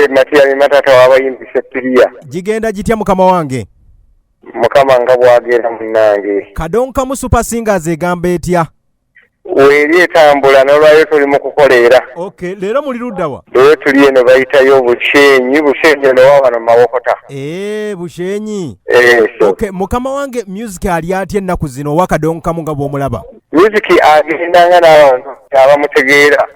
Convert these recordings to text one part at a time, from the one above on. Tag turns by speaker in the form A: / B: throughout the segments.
A: Nze Matiya Lima, taata w'abayimbi Seppiriya.
B: Gigenda gitya, mukama wange?
A: Mukama nga bwagenda, munnange.
B: Kadonkamu Super Singers egamba etya?
A: Weeri etambula, n'olwayo tuli mu kukola era.
B: Okay, leero muli luddawa?
A: Leero tuli eno bayitayo Bushenyi, Bushenyi eno wa wano Mawokota.
B: Ee, Bushenyi.
A: Eh, so
B: Okay, mukama wange, music ali atya ennaku zino owa Kadonkamu nga bw'omulaba?
A: Music agendanga n'abantu abamutegeera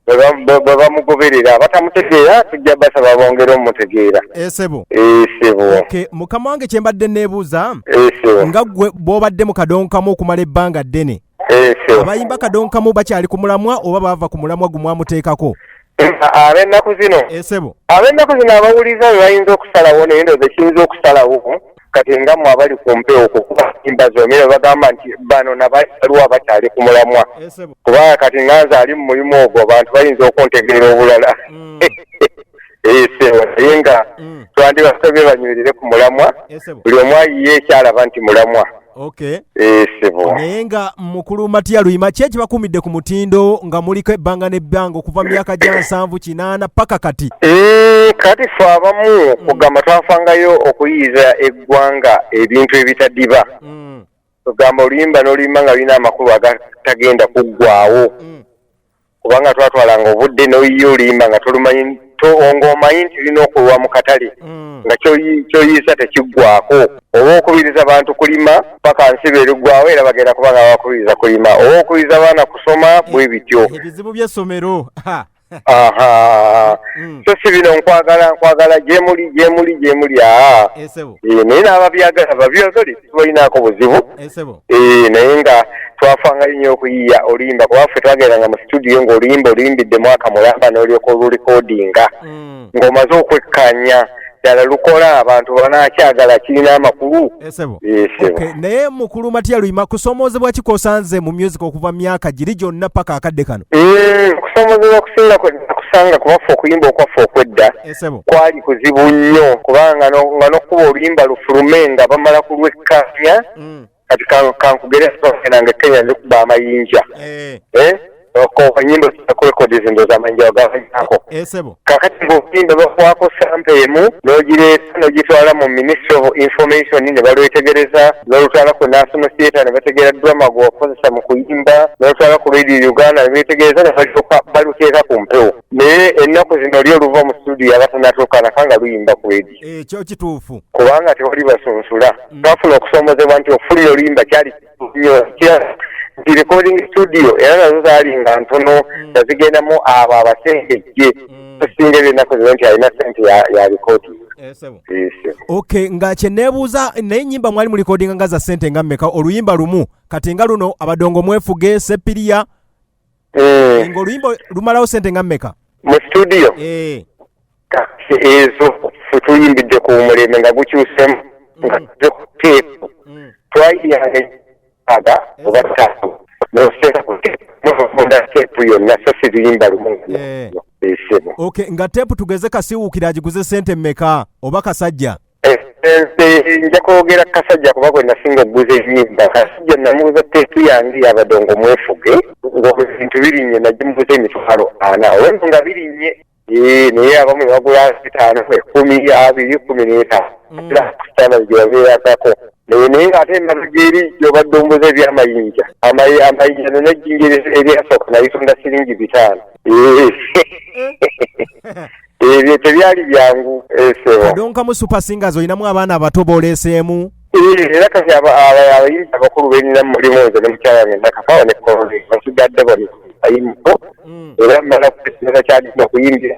A: bwe bamugoberera, abatamutegeera tujja basaba bongere omutegeera.
B: Esebo.
A: Esebo.
B: Okay, mukama wange, kye mbadde neebuuza,
A: Esebo.
B: nga ggwe bw'obadde mu Kadonkamu okumala ebbanga ddene,
A: Esebo.
B: abayimba Kadonkamu bakyali ku mulamwa oba baava ku mulamwa gumwamuteekako?
A: Ab'ennaku zino?
B: Esebo.
A: Ab'ennaku zino abawuliza be bayinza okusalawo, naye ndowooza ekiyinza okusalawo kati nga mmwe abali ku mpewo kukuba nyimba zomere bagamba nti bano nabaliwo abakyali ku mulamwa,
B: Esebo.
A: kubanga kati nga nze ali mu mulimu ogwo, abantu bayinza okuntegeera obulala. Esebo, naye nga twandibasabye banywerere ku mulamwa.
B: Esebo.
A: Buli omu ayiye ekyalaba nti mulamwa. Esebo.
B: Naye nga mukulu Matiya Luyima, ki ekibakuumidde ku mutindo nga muliko ebbanga n'ebbanga, okuva mu myaka gya 70, 80 paka kati?
A: Kati ffe abamu kugamba twafangayo okuyiiza eggwanga ebintu ebitadiba, kugamba oluyimba n'oluyimba nga lulina amakulu agatagenda kuggwawo, kubanga twatwalanga obudde n'oyiya oluyimba nga tolumanyi, ng'omanyi nti lulina okulwa mu katale, nga kyoyiisa tekiggwako, oba okubiriza bantu kulima paka nsiba eruggwawo, era bagenda kuba nga bakubiriza kulima, oba okubiriza baana kusoma, bwe bityo.
B: Ebizibu by'essomero.
A: Aha. So si bino nkwagala nkwagala, gyemuli gyemuli gyemuli, aa.
B: Esebo.
A: Eh, naye n'ababyagala babyagale, tubalinaako buzibu.
B: Esebo.
A: Eh, naye nga twafangayo nnyo okuyiya oluyimba, kuba ffe twagendanga mu studio ng'oluyimba oluyimbidde mwaka mulamba n'olyoka olulikodinga, ng'omaze okwekkaanya ddala lukola, abantu banaakyagala, kirina amakulu.
B: Esebo.
A: Esebo.
B: Okay, naye mukulu Matiya Luyima, kusomoozebwa ki kw'osanze mu music okuva mu myaka giri gyonna paka akadde kano?
A: Okusomoozebwa okusinga kusanga kuba ffe okuyimba okwaffe okwedda
B: Esebo.
A: kwali kuzibu nnyo, kubanga nga n'okkuba oluyimba lufulume nga bamala kulwekkaanya. Kati kankugere, nange Kenya nzikuba amayinja. Eh? Enyimba kurekodi zino amayinja wagabanyako.
B: Esebo.
A: Kakati ng'oluyimba bakwako sample emu n'ogireeta n'ogitwala mu Ministry of Information ne balwetegereza, n'olutwala ku National Theatre ne bategeera drama gwewakozesa mu kuyimba, n'olutwala ku Radio Uganda ne beetegereza ne balyoka baluteeka ku mpewo. Naye ennaku zino oli oluva mu studio aba tanatuukanaka nga luyimba ku radio.
B: Ekyo kituufu.
A: Kubanga tewali basunsula. Twafuna okusoomozebwa nti okufulumya oluyimba kyali nnyo nti recording studio era nazo zaali nga ntono, nga zigendamu abo abasengejje, tusinga ebyennaku zino nti alina sente ya recording.
B: Esebo.
A: Yes.
B: Okay, nga kye neebuuza, naye ennyimba mwali mulikodinga nga za ssente nga mmeka oluyimba lumu? Kati nga luno "Abadongo Mwefuge", "Sepiriya", ng'oluyimba lumalawo ssente nga mmeka?
A: Mu studio?
B: Eh.
A: Kati ezo ffe tuyimbidde ku mulembe nga gukyusemu, nga tuze ku teepu. Twayiyanga aga oba ttaano noseeka ku teepu, mufunda teepu yonna, so si luyimba lumu. Esebo.
B: Okay, nga teepu tugeze "Kasiwuukira" agiguze ssente mmeka, oba "Kasajja"?
A: Nze nja kwogera "Kasajja" kuba gwe nasinga okuguza ennyimba. "Kasajja" namuguza teepu yange "Yabadongo Mwefuge", ng'ebintu birinnye, nagimuguza 400,000, olwendo nga birinnye. Ee, naye abamu ne bagula 5, 10, 20, 15, standard gye babeeragako. Naye ng'ate emabega eri gy'obadde ombuza ebyamayinja, amayinja nona ejjinja eryasooka nalitunda siringi 5. Ee. Ebyo tebyali byangu, esebo.
B: Kadonkamu Super Singers olinamu abaana abato booleeseemu?
A: Era kati abayimbi abakulu benina mu mulimu nze ne mukyala wange Nakafaawo ne Kolole, basigadde bonna bayimbo, era mmala kutegeeza kyagenda okuyimbira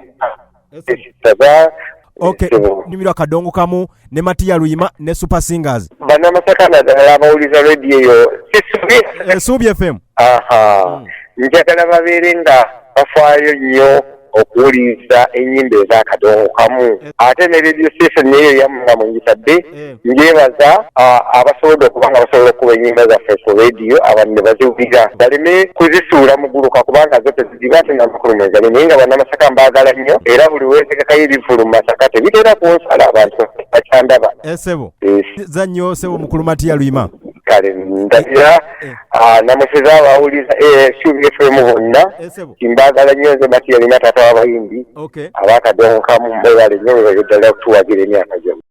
A: ekisaza.
B: Okay, nyumirwa Kadongo Kamu ne Matiya Luyima ne Super Singers.
A: Bannamasaka, naddala abawuliza rediyo eyo sisubi
B: Esuubi FM.
A: Aha, njagala babeere nga bafaayo nnyo okuwuliriza ennyimba ez'Akadongo Kamu, ate ne radio station eyo yammwe nga mwenjitadde, njebaza abasobodde okuba nga basobola okuba ennyimba zaffe ku radio, abantu ne baziwulira, baleme kuzisuula muguluka, kubanga zo tezidiba ate n'amakulu mwegali. Naye nga Bannamasaka mbaagala nnyo, era buli weetegekayo ebivvulu mu Masaka tebitera kunsala, abantu bakyandaba.
B: Esebo.
A: Eh.
B: Za nnyo, sebo mukulu Matiya Luyima.
A: Kale ndabira namuseza abawuliza Ssuubi FM bonna. Mbaagala nnyo. Nze Matiya Lina, taata w'abayimbi abakadonkamu. Mwebale nnyo, mwebale ddala okutuwagira emyaka gyonna.